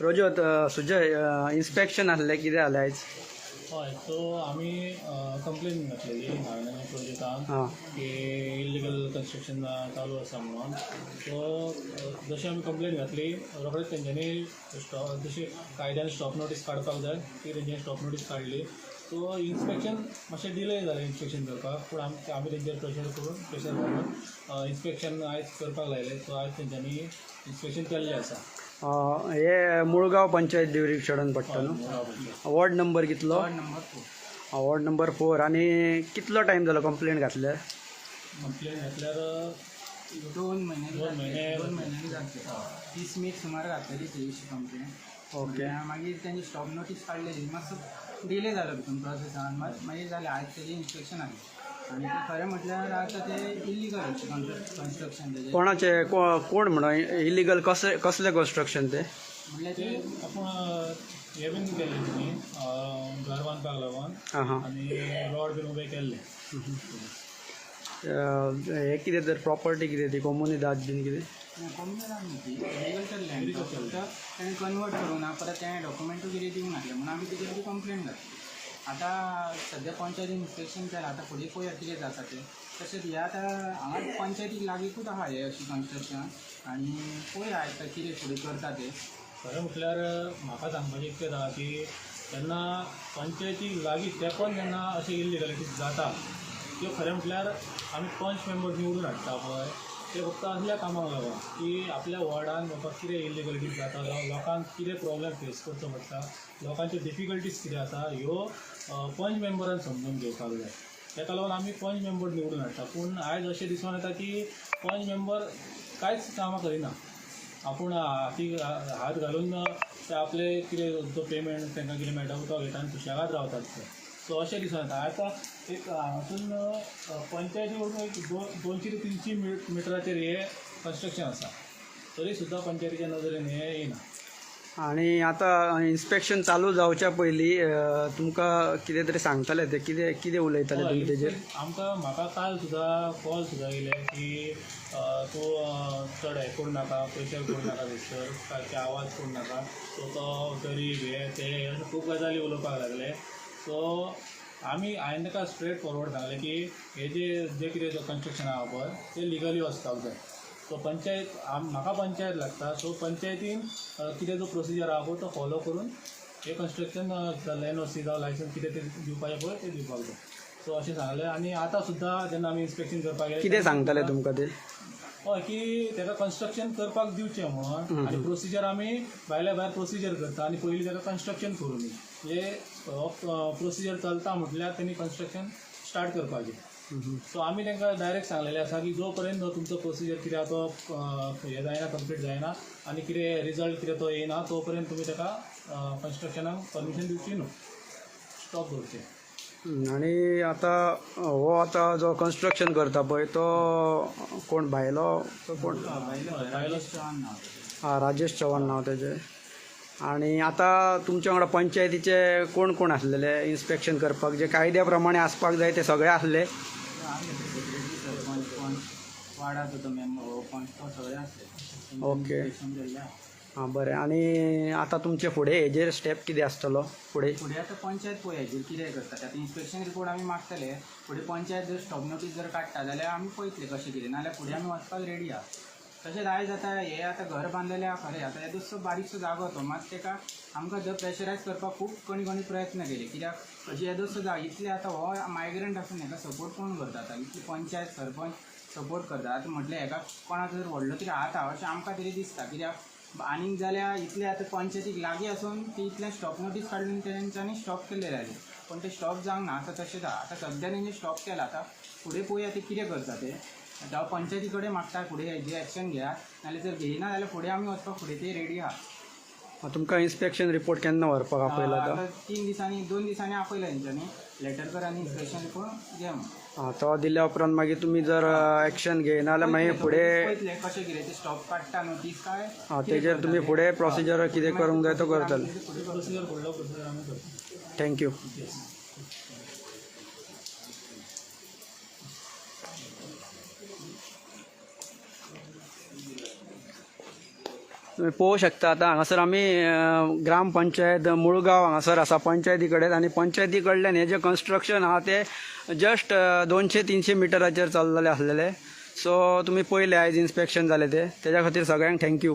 रोजोत Sujay inspection आसलें कितें जालें आयज? हय, सो आमी कंप्लेन घातलेली नागनानी प्रोजेक्टान की इल्लिगल कन्स्ट्रक्शन चालू आसा म्हणून. सो जशी आमी कंप्लेन घातली रोखडेच तेंच्यांनी स्टॉप, जशी कायद्यान स्टॉप नोटीस काडपाक जाय ती तेंच्यांनी स्टॉप नोटीस काडली. सो इन्स्पेक्शन मातशें डिले जालें इन्स्पेक्शन करपाक, पूण आमी तेंचेर प्रेशर करून प्रेशर घालून इन्स्पेक्शन आयज करपाक लायलें. सो आयज तेंच्यांनी इन्स्पेक्शन केल्लें आसा. हे मुळगांव पंचायत ज्युरिडिक्शनान पडटा न्हू? वॉर्ड नंबर कितलो? Ward number 4. Ward number 4. आनी कितलो टायम जालो कंप्लेन घातल्यार? कंप्लेन घातल्यार 2 म्हयने 2 म्हयन्यांनी जातले. 30 मे सुमार घातलेली ती कंप्लेन. ओके. मागीर तेंची स्टॉप नोटीस काडलेली, मातसो डिले जालो भितून प्रोसेसान. मागीर जालें आयज तेजें इन्स्पेक्शन आसलें आनी खरें म्हटल्यार आतां तें इल्लिगल कन्स्ट्रक्शन तेजें. कोणाचें कोण म्हणून इल्लिगल कसलें कसलें कन्स्ट्रक्शन तें? म्हणल्यार ते आपूण हें बीन केल्लें तेणी घर बांदपाक लागून आनी रोड बीन उबे केल्ले. हें कितें तर प्रॉपर्टी कितें ती कोमुनिदाद बीन कितें? कोमुनिदाद न्हू ती, एग्रीकल्चर लँड. फक्त तेणें कन्वर्ट करूंक ना, परत तेणें डॉक्युमेंटूय कितें दिवंक नासलें म्हणून आमी तेजेर बी कंप्लेन घातली. आतां सद्या पंचायतीन इन्स्पेक्शन केलां, आतां फुडें पळोवया कितें जाता तें. तशेंच हें आतां हांगा पंचायतीक लागींकूच आसा हें अशें कन्स्ट्रक्शन आनी पळोवया आतां कितें फुडें करता तें. खरें म्हटल्यार म्हाका सांगपाचें इतकें आसा की जेन्ना पंचायतीक लागीं तेंकोन जेन्ना अशें इल्लिगलिटीज जाता त्यो खरें म्हटल्यार आमी पंच मेंबर निवडून हाडटा पळय ते फक्त असल्या कामाक लागून की आपल्या वॉर्डान बाबा कितें इल्लिगलिटीज जाता जावं लोकांक कितें प्रॉब्लम फेस करचो पडटा, लोकांच्यो डिफिकल्टीज कितें आसा ह्यो पंच मेंबरान समजून घेवपाक जाय. ताका लागून आमी पंच मेंबर निवडून हाडटा. पूण आयज अशें दिसून येता की पंच मेंबर कांयच कामां करिना. आपूण हाती हात घालून ते आपले कितें जो पेमेंट तांकां कितें मेळटा तो घेता आनी सुशेगाद रावतात ते. सो अशें दिसून येता. आतां एक हांगासून पंचायती कडून एक 200 ते 300 मिटराचेर हें कन्स्ट्रक्शन आसा, तरी सुद्दां पंचायतीच्या नदरेन हें येना. आनी आतां इन्स्पेक्शन चालू जावच्या पयलीं तुमकां कितें तरी सांगताले ते, कितें कितें उलयताले तुमी तेजेर? आमकां म्हाका काल सुद्दां कॉल सुद्दां येयले की तूं चड हें करूं नाका, प्रेशर करूं नाका थंयसर, सारके आवाज करूं नाका, सो तो गरीब हें तें अशें खूब गजाली उलोवपाक लागले. सो आमी हांवें ताका स्ट्रेट फॉरवर्ड सांगलें की हे जे जे कितें कन्स्ट्रक्शन आसा पळय तें लिगली वचपाक जाय. सो पंचायत म्हाका पंचायत लागता, सो पंचायतीन कितें जो प्रोसिजर आसा पळय तो फॉलो करून हें कन्स्ट्रक्शन NOC जावं लायसन्स कितें तें दिवपाचें पळय तें दिवपाक जाय. सो अशें सांगलें. आनी आतां सुद्दां जेन्ना आमी इन्स्पेक्शन करपाक गेले कितें सांगताले तुमकां ते? हय, की ताका कन्स्ट्रक्शन करपाक दिवचें म्हणून आनी प्रोसिजर आमी भायल्या भायर प्रोसिजर करता आनी पयलीं ताका कन्स्ट्रक्शन करूं न्ही, म्हणजे प्रोसिजर चलता म्हटल्यार तेणी कन्स्ट्रक्शन स्टार्ट करपाचें. सो आमी तांकां डायरेक्ट सांगलेलें आसा की जो पर्यंत तुमचो प्रोसिजर कितें आसा तो हें जायना, कंप्लीट जायना आनी कितें रिजल्ट कितें तो येयना तो पर्यंत तुमी ताका कन्स्ट्रक्शनाक परमिशन दिवची न्हू, स्टॉप दवरचें. आनी आतां हो आतां जो कन्स्ट्रक्शन करता पळय तो कोण भायलो? तो कोण? भायलो आं, राजेश चव्हाण नांव तेजें. आनी आतां तुमच्या वांगडा पंचायतीचे कोण कोण आसलेले इन्स्पेक्शन करपाक, जे कायद्या प्रमाणे आसपाक जाय ते सगळे आसले? सरपंच पंच वार्डाचो तो मेंबर पंच तो सगळे आसले. ओके, आं बरें. आनी आतां तुमचे फुडें हेजेर स्टेप कितें आसतलो फुडें? फुडें आतां पंचायत पळय हेजेर कितें करता. आतां इन्स्पेक्शन रिपोर्ट आमी मागतले, फुडें पंचायत जर स्टॉप नोटीस जर काडटा जाल्यार आमी पळयतले कशें कितें, नाजाल्यार फुडें आमी वचपाक रेडी आसा. तशेंच आयज आतां हें आतां घर बांदलेलें आसा खरें, आतां येदोसो बारीकसो जागो तो, मात ताका आमकां जर प्रेशरायज करपाक खूब कोणी कोणी प्रयत्न केले. कित्याक अशी येदोसो जागो इतले आतां हो मायग्रंट आसून हेका सपोर्ट कोण करता आतां? इतली पंचायत सरपंच सपोर्ट करता. आतां म्हटलें हेका कोणाचो जर व्हडलो तरी हात आसा अशें आमकां तरी दिसता. कित्याक आनीक जाल्यार इतलें आतां पंचायतीक लागीं आसून ती इतलें स्टॉप नोटीस काडून तेंच्यांनी स्टॉप केल्लें जालें, पूण तें स्टॉप जावंक ना, आतां तशेंच आसा. आतां सद्या तेंचे स्टॉप केलां, आतां फुडें पळोवया तें कितें करता तें. आतां पंचायती कडेन मागता फुडें हेजी एक्शन घेयात, नाजाल्यार जर घेयना जाल्यार फुडें आमी वचपाक फुडें ते रेडी आसा. तुमकां इन्स्पेक्शन रिपोर्ट केन्ना व्हरपाक आपयला? आतां 3 दिसांनी 2 दिसांनी आपयला तेंच्यांनी, लेटर कर आनी इन्स्पेक्शन रिपोर्ट घे म्हणून. आं, तो दिल्या उपरांत मागीर तुमी जर एक्शन घेयना जाल्यार मागीर फुडें पळयतले कशें कितें ते स्टॉप काडटा नोटीस काय आं, तेजेर तुमी फुडें प्रोसिजर कितें करूंक जाय तो करतले. प्रोसिजर फुडलो प्रोसिजर आमी करतले. Thank you. तुमी पळोवंक शकता आतां हांगासर आमी ग्रामपंचायत मुळगांव हांगासर आसा पंचायती कडेन आनी पंचायती कडल्यान हें जें कन्स्ट्रक्शन आहा तें जस्ट 200-300 मिटराचेर चल्लेलें आसलेलें. सो तुमी पळयलें आयज इन्स्पेक्शन जालें तें, तेज्या खातीर सगळ्यांक thank you.